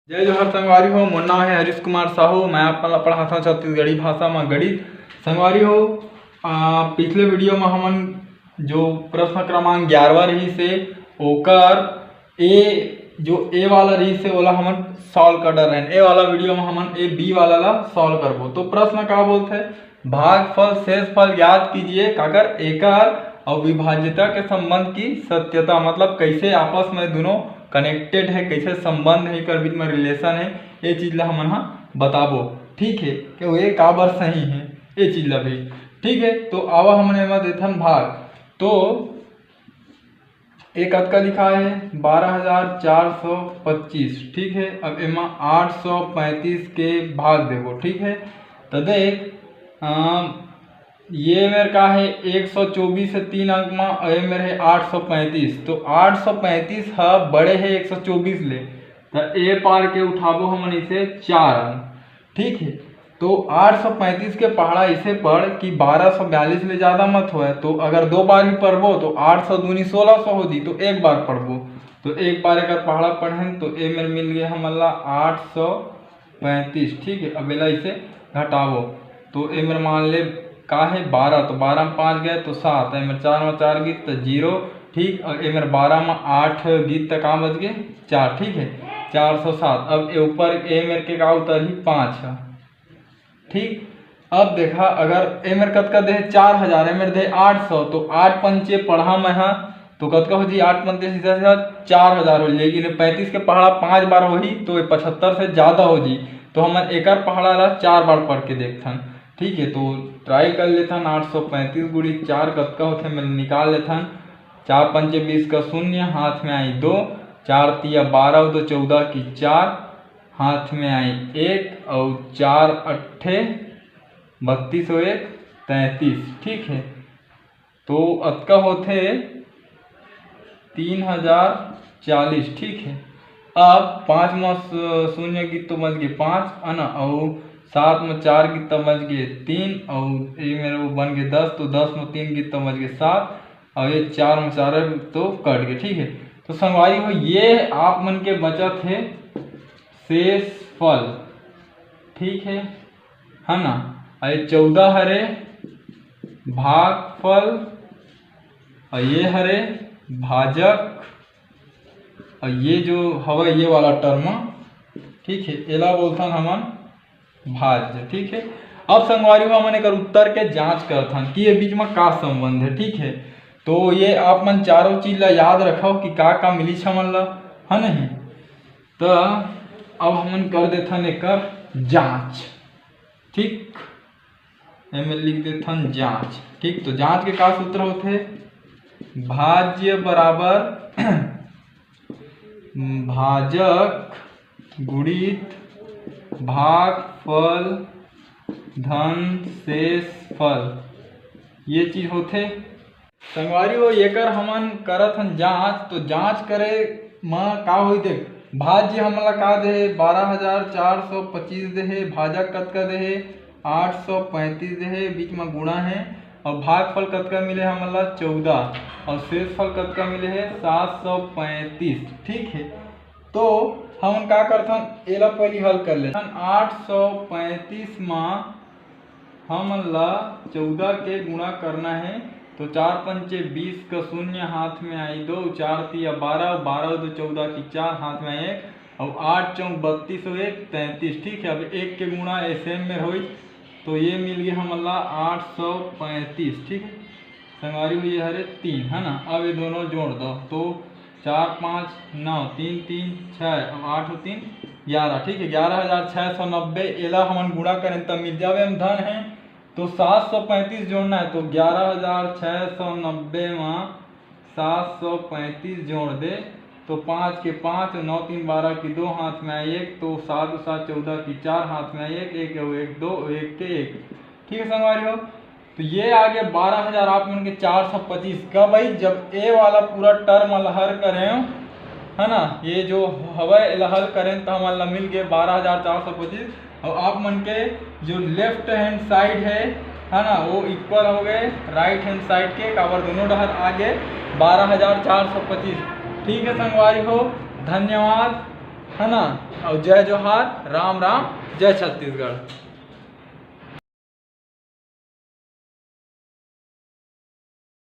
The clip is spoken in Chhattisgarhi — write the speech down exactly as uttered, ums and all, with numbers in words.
जय जोहार संगवारी हो, मोर नाम है हरीश कुमार साहू। मैं आप मन ला पढ़ाथंव छत्तीसगढ़ी भाषा में गणित। संगवारी हो, आ, पिछले वीडियो में हमन जो प्रश्न क्रमांक ग्यारहवाँ रहिस हे, ओकर ए, जो ए वाला रहिस हे, ओला हमन सॉल्व कर डरे रहेन। ए वाला वीडियो में हमन ए बी वाला ला सॉल्व करबो। तो प्रश्न का बोलथे, भागफल शेषफल ज्ञात कीजिए, काकर, एकर अउ विभाज्यता के संबंध की सत्यता, मतलब कैसे आपस में दोनों कनेक्टेड है, कैसे संबंध है, एकर बीच में रिलेशन है, ये चीज ला हमन हा बताबो। ठीक है, कि ये काबर सही है, ये चीज ला भी। ठीक है, तो आवा हमन एमा देथन भाग। तो ये कतका लिखा है? बारह हजार चार सौ पच्चीस। ठीक है, अब एमा आठ सौ पैंतीस के भाग देबो। ठीक है, तो देख, अम, ये मेर का है, एक सौ चौबीस है तीन अंक में, और ये मेर है आठ सौ पैंतीस। तो आठ सौ पैंतीस ह बड़े है एक सौ चौबीस ले, तो ए पार के उठाबो हमन इसे चार अंक। ठीक है, तो आठ सौ पैंतीस के पहाड़ा इसे पढ़ कि बारह सौ बयालीस ले ज़्यादा मत होए। तो अगर दो बार भी पढ़बो तो आठ सौ दूनी सोलह सौ हो जी, तो एक बार पढ़बो। तो एक बार एकर पहाड़ा पढ़ेन तो ए मेर मिल गए हमन ला आठ सौ पैंतीस। ठीक है, अब एला इसे घटाबो तो ए मेर मान ले का है, बारह, तो बारह में पाँच गए तो सात, ए मेर चार में चार गीत तो जीरो। ठीक, और ए मेर बारह में आठ गीत तो का बच गए? चार। ठीक है, चार सौ सात। अब ए ऊपर ए मेर के का उतरही? पाँच है। ठीक, अब देखा, अगर ए मेर कतका देहे? चार हजार, ए मेर देहे आठ सौ, तो आठ पंचे पढ़ा मैं हा, तो कतका हो जी? आठ पंचे सीधा सीधा चार हजार हो जाएगी। इन्हें पैंतीस के पहाड़ा पाँच बार होही, तो ये पचहत्तर से ज़्यादा हो जी। तो हमन एकर पहाड़ा ला चार बार पढ़ के देखथन। ठीक है, तो ट्राई कर लेथन, आठ सौ पैंतीस गुणित चार कतका होथे, मैं निकाल लेथन। चार पंचे बीस का शून्य, हाथ में आई दो, चार तिया बारह, दो चौदह की चार, हाथ में आई एक, और चार अट्ठे बत्तीस और एक तैंतीस। ठीक है, तो अतका होथे तीन हजार चालीस। ठीक है, अब पाँच में स-, शून्य गीत तो बच गए पाँच, है ना, और सात में चार गीत तो बच गए तीन, और ये मेरे वो बन गए दस, तो दस में तीन गीत तो बच गए सात, और ये चार में चार तो कट गए। ठीक है, तो संगवारी हो, ये आप मन के बचत है शेष फल। ठीक है, है ना, और ये चौदह हरे भागफल, और ये हरे भाजक, और ये जो हवा, ये वाला टर्म, ठीक है, एला बोलथन हमन भाज्य। ठीक है, अब संगवारी हो, हमन एकर उत्तर के जांच करत हन कि ये बीच में का संबंध है। ठीक है, तो ये आप मन चारों चीज ला याद रखो कि का का मिलिस हमन ला, है नहीं। तो अब हमन कर देथन एकर जांच। ठीक, एमे लिख देथन जांच। ठीक, तो जांच के का सूत्र होथे? भाज्य बराबर भाजक गुणित भागफल धन शेष फल, ये चीज होथे। संगवारी हो, एकर हमन करत हन जांच। तो जांच करे म का होई, देख, भाज्य हमन ला का देहे? बारह हजार चार सौ पच्चीस देहे। भाजक कतका देहे? आठ सौ पैंतीस देहे, बीच में गुणा है। और भागफल कतका मिले हमन ला? चौदह। और शेषफल कतका मिले है? सात सौ पैंतीस। ठीक है, तो हमन का करथन, एला पहली हल कर लेथन। आठ सौ पैंतीस मा हमन ला चौदह के गुणा करना है, तो चार पंचे बीस का शून्य, हाथ में आई दो, चार तिया बारह, बारह दो चौदह की चार, हाथ में आई एक, और आठ चौक बत्तीस और एक तैंतीस। ठीक है, अब एक के गुणा एस एम में होई, तो ये मिल गया हमन ला आठ सौ पैंतीस। ठीक है, संगवारी हो, ये हरे तीन, है ना। अब ये दोनों जोड़ दो, तो चार पाँच नौ, तीन तीन छः, अब आठ और तीन ग्यारह। ठीक है, ग्यारह हजार छः सौ नब्बे, एला हमन गुणा करें तब मिल जावे हम धन है, तो सात सौ पैंतीस जोड़ना है, तो ग्यारह हजार छः सौ नब्बे में सात सौ पैंतीस जोड़ दे, तो पाँच के पाँच, नौ तीन बारह की दो, हाथ में आई एक, तो सात और सात चौदह की चार, हाथ में आई एक, एक और एक दो, एक के एक। ठीक है संगवारी हो, तो ये आ गया बारह हजार आप मन के चार सौ पच्चीस का। भाई, जब ए वाला पूरा टर्म ला हल करें, है ना, ये जो हवा ला हल करें, तो हमन ला मिल गए बारह हजार चार सौ पच्चीस। और आप मन के जो लेफ्ट हैंड साइड है, है ना, वो इक्वल हो गए राइट हैंड साइड के, काबर दोनों डहर आ गए बारह हजार चार सौ पच्चीस। ठीक है संगवारी हो, धन्यवाद। है ना? और जय जोहार, राम राम, जय छत्तीसगढ़।